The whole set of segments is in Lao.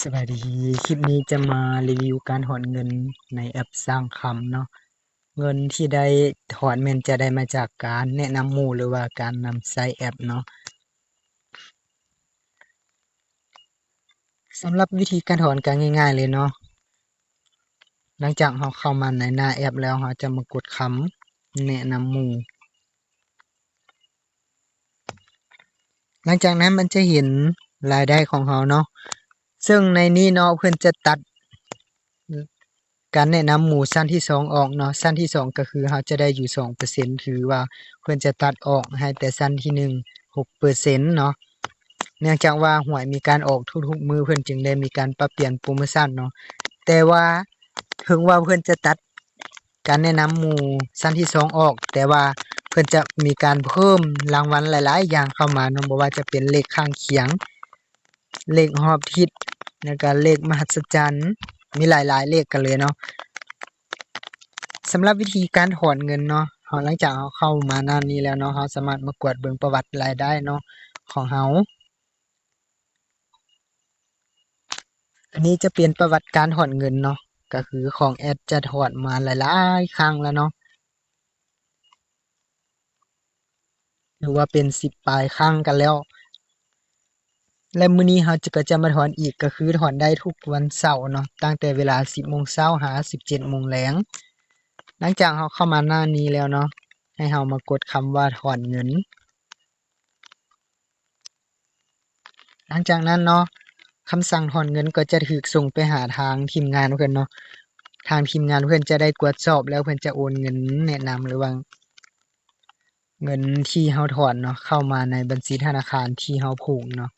ສະບາຍດີ, ຄລິບນີ້ຈະມາຣີວິວການຖອນເງິນໃນແອັບສ້າງຄຳເນາະ. ເງິນທີ່ໄດ້ຖອນແມ່ນຈະໄດ້ມາຈາກການແນະນຳໝູ່ ຫຼືວ່າການນຳໃຊ້ແອັບເນາະ. ສຳລັບວິທີການຖອນກໍງ່າຍໆເລີຍເນາະ. ຫຼັງຈາກເຮົາເຂົ້າມາໃນໜ້າແອັບແລ້ວ, ເຮົາຈະມາກົດຄຳແນະນຳໝູ່. ຫຼັງຈາກນັ້ນມັນຈະເຫັນລາຍໄດ້ຂອງເຮົາເນາະ, ເຊິ່ງໃນນີ້ເນາະ ເພິ່ນຈະຕັດການແນະນຳໝູ່ຊັ້ນທີສອງອອກເນາະ. ຊັ້ນທີສອງກໍຄືເຮົາຈະໄດ້ຢູ່ສອງເປີເຊັນ, ຖືວ່າເພິ່ນຈະຕັດອອກໃຫ້ແຕ່ຊັ້ນທີໜຶ່ງຫົກເປີເຊັນເນາະ. ເນື່ອງຈາກວ່າຫວຍມີການອອກທຸກໆມື້, ເພິ່ນຈຶ່ງໄດ້ມີການປັບປ່ຽນໂປຣໂມຊັນເນາະ. ແຕ່ວ່າເຖິງວ່າເພິ່ນຈະຕັດ ການແນະນຳໝູ່ຊັ້ນທີສອງອອກ, ແຕ່ວ່າເພິ່ນຈະມີການເພີ່ມລາງວັນຫຼາຍໆຢ່າງເຂົ້າມາເນາະ, ບໍ່ວ່າຈະເປັນເລກຂ້າງຄຽງ, ເລກຮອບທິດ, ແລ້ວກະເລກມະຫັດສະຈັນ, ມີຫຼາຍໆເລກກັນເລີຍເນາະ. ສຳລັບວິທີການຖອນເງິນເນາະ, ເຮົາ ຫຼັງຈາກເຮົາເຂົ້າມາໜ້ານີ້ແລ້ວເນາະ, ເຮົາສາມາດມາກວດເບິ່ງປະຫວັດລາຍໄດ້ເນາະ ຂອງເຮົາ. ອັນນີ້ຈະເປັນປະຫວັດການຖອນເງິນເນາະ, ກໍຄືຂອງແອັດຈະຖອນມາຫຼາຍໆຄັ້ງແລ້ວເນາະ, ຖືວ່າເປັນສິບປາຍຄັ້ງກັນແລ້ວ. ແລະ ມື້ນີ້ເຮົາຈະ ກໍຈະມາຖອນອີກ, ກໍຄືຖອນໄດ້ທຸກວັນເສົາເນາະ, ຕັ້ງແຕ່ເວລາສິບໂມງເຊົ້າຫາສິບເຈັດໂມງແລງ. ຫຼັງຈາກເຮົາເຂົ້າມາໜ້ານີ້ແລ້ວເນາະ, ໃຫ້ເຮົາມາກົດຄຳວ່າຖອນເງິນ. ຫຼັງຈາກນັ້ນເນາະ, ຄຳສັ່ງຖອນເງິນກໍຈະຖືກສົ່ງໄປຫາທາງທີມງານເພິ່ນເນາະ. ທາງທີມງານເພິ່ນຈະໄດ້ກວດສອບ ແລ້ວເພິ່ນຈະໂອນເງິນແນະນຳ ຫຼືວ່າເງິນທີ່ເຮົາຖອນເນາະ ເຂົ້າມາໃນບັນຊີທະນາຄານທີ່ເຮົາຜູກເນາະ.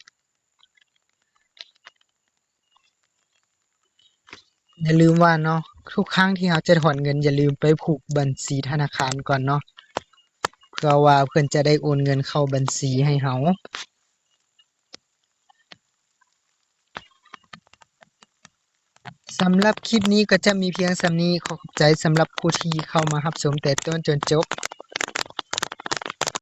ຢ່າລືມວ່າເນາະ, ທຸກຄັ້ງທີ່ເຮົາຈະຖອນເງິນ, ຢ່າລືມໄປຜູກບັນຊີທະນາຄານກ່ອນເນາະ, ເພື່ອວ່າເພິ່ນຈະໄດ້ໂອນເງິນເຂົ້າບັນຊີໃຫ້ເຮົາ. ສຳລັບຄລິບນີ້ກໍຈະມີພຽງສ່ຳນີ້. ຂໍຂອບໃຈສຳລັບຜູ້ທີ່ເຂົ້າມາຮັບຊົມແຕ່ຕົ້ນຈົນຈົບ.